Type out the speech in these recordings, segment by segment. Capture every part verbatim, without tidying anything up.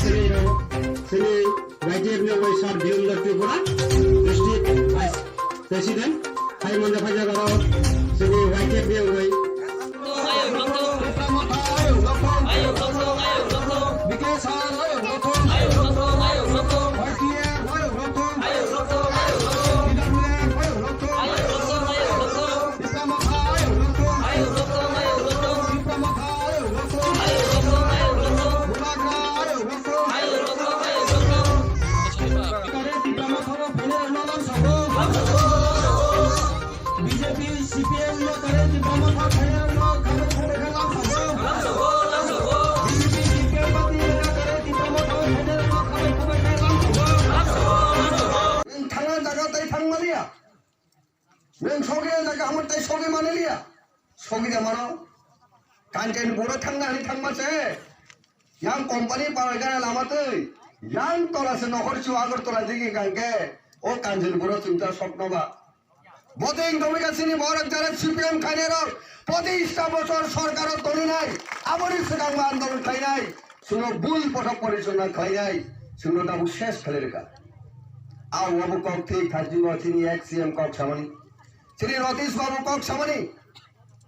Chini Y T F ni wngwi Sir Birendra Tripura, District Vice President, hai manya phaijak aro chini Y T F ni wngwi. Thangna jaga tai thangmaliya. Nwng sogwi rw jaga hamar tei sogwi manliya. Sogwi da mano. Kanchanpur o thangna hwnwi thangma se. Yang company parai gana lama twi. Yang tola se nohor chu Agartala digi gangke. O Kanchanpur o chwngsa sokno ba. Boding domika sini borok jara C P M khainai rok. Poti ista bochor sorkar o tongnai. Aboni swkang ma andolon khainai. Chwngno bul pothok porichorna khlainai, chwngno tabuk ses khlai rwkha. A obo kok thwi khaijingo chini ex C M kok samani. Chini Ratish Babu kok samani.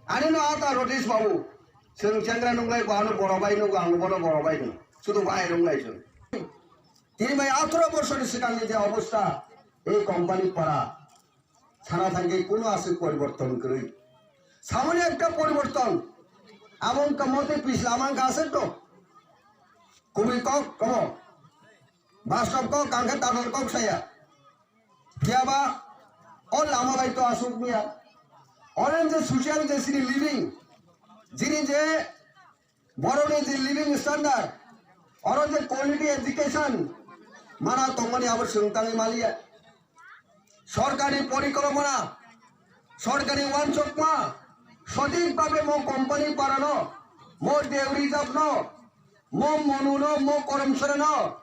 Ani no ata Ratish Babu. Chwng chengra nunglai bo ano boro bai nugo, ang bono boro bai nugo. Sudu bai nunglai chwng. Tini bai atharo bochorni swkangni je obostha, ei company para. Sana thangkhe kuno aswk poriborton kwrwi. Samani ekta poriborton. Abo wngkha mote pisla mangkha aswk to. Kubui kok komo. Bastob kok kangkhe tatal kok saya. Phiyaba o lama bai to aswk miya. Oren je social je sini living. Jini je Borokni je living standard, oro je quality education mana tongmani abo chwng tangwi maliya. Sorkarni porikalpona, sorkarni uansukma, sothik bhabe mo company parano, mo dew reserve no, mo monu no, mo Karamchara no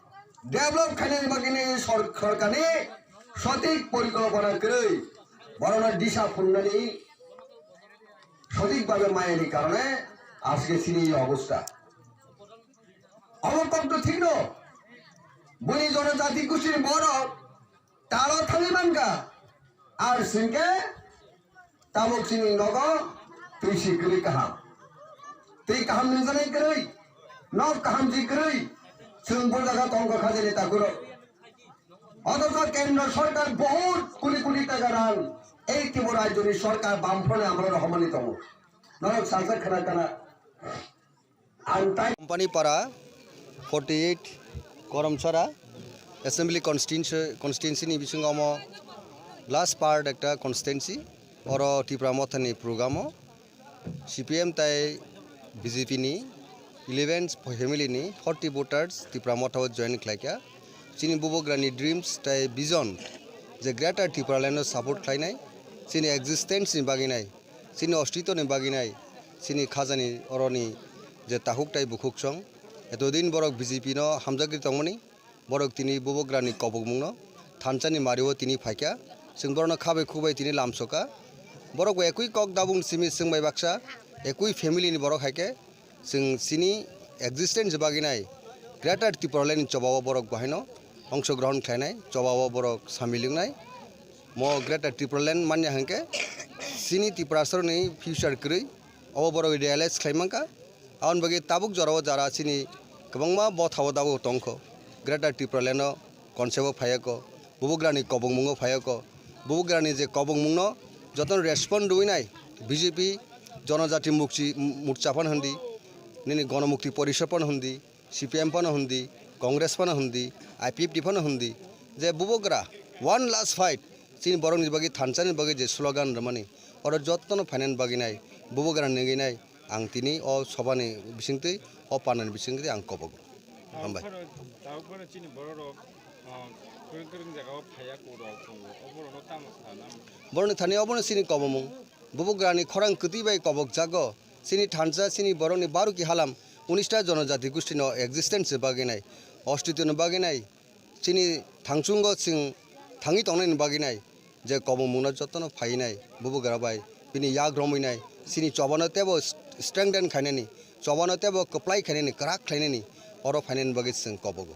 develop khainani bagwini sor-, sorkarni sothik porikalpona kwrwi, borokno disa phunuknani sothik bhabe mayani karone ajke chini ei obostha. Obo kok to thik no. Bini jonojati gosti ni borok talo thangwi mankha. Ar singke tabuk chini nogo twi si kwrwi kaham. Twi kaham nungjaknai kwrwi. Nok kaham si kwrwi. Chwng bo jaga tongkha khajani takhurok. Othocho kendro sorkar bahut koti koti taka rang ei Tripura rajyoni sorkar bamphano amrok rohormani tongo. Norok sajak khna kana. Ang tai Company para forty eight Karamchara Assembly Constituency, Constituency ni bisingo omo last part ekta constituency, oro Tipra Mothani program o C P M tai B J P ni eleven family ni forty voters Tipra Motha o join khlaikha. Chini bubagrani dreams tai vision je Greater Tipraland no support khlainai, chini existence ni bagwi nai, chini ostitto ni bagwi nai, chini khajani oroni je takhuk tai bukhuk song, etodin borok B J P no hamjagwi tongmani, borok tini bubagrani kobokmungno thansa ni mario tini phaikha, chwng borokno khabai khubai tini lamsokha. Borok bo ekui kok dabung simi chwng bai baksa, ekui family ni borok hai khe chwng chini existence bagwi nai Greater Tipraland ni choba o borok bo haino ongso grohon khlainai, choba o borok samil wngnai. Mo Greater Tipraland manya hwnkhe chini Tiprasarokni future kwrwi, obo borok realize khlai mankha. Aboni bagwi tabuk jorao jara chini kwbangma bothao dago tongkho. Greater Tipraland o concept o phaiya kho, bubagrani kobokmungo phaiya kho. Bubagrani je kobokmungno jotono respond rwinai B J P Jonojati Mukti Morcha phano hwndi, nini Gonomukti Porishad phano hwndi, C P M phano hwndi, Congress phano hwndi, I P F T phano hwndi, je bubagra one last fight chini borokni bagwi thansani bagwi je slogan rwmani, oro jotono phainani bagwi nai, bubagra nigwi nai, ang tini o sobani bisingtwi, o panani bisingtwi ang kobogo. Hambai. Phano, tabuk phano chini bororok, ah, kwrwng kwrwng jagao phaiya kok rok tongo. Oborokno tamo sana? Borokni thani obono chini kobomung. Bubagrani khorang kwtwi bai kobokjago. Chini thansa, chini borokni baruki halam, unista jonojati gostino existence bagwi nai, ostitwno bagwi nai, chini thangchungo chwng thangwi tongnaini bagwi nai. Je kobongmungno jotono phainai, bubagra bai bini yak romwi nai, chini chobano teibo strengthen khainani, chobano teibo kwplai khainani, kwrak khlainani, oro phainani bagwi chwng kobogo.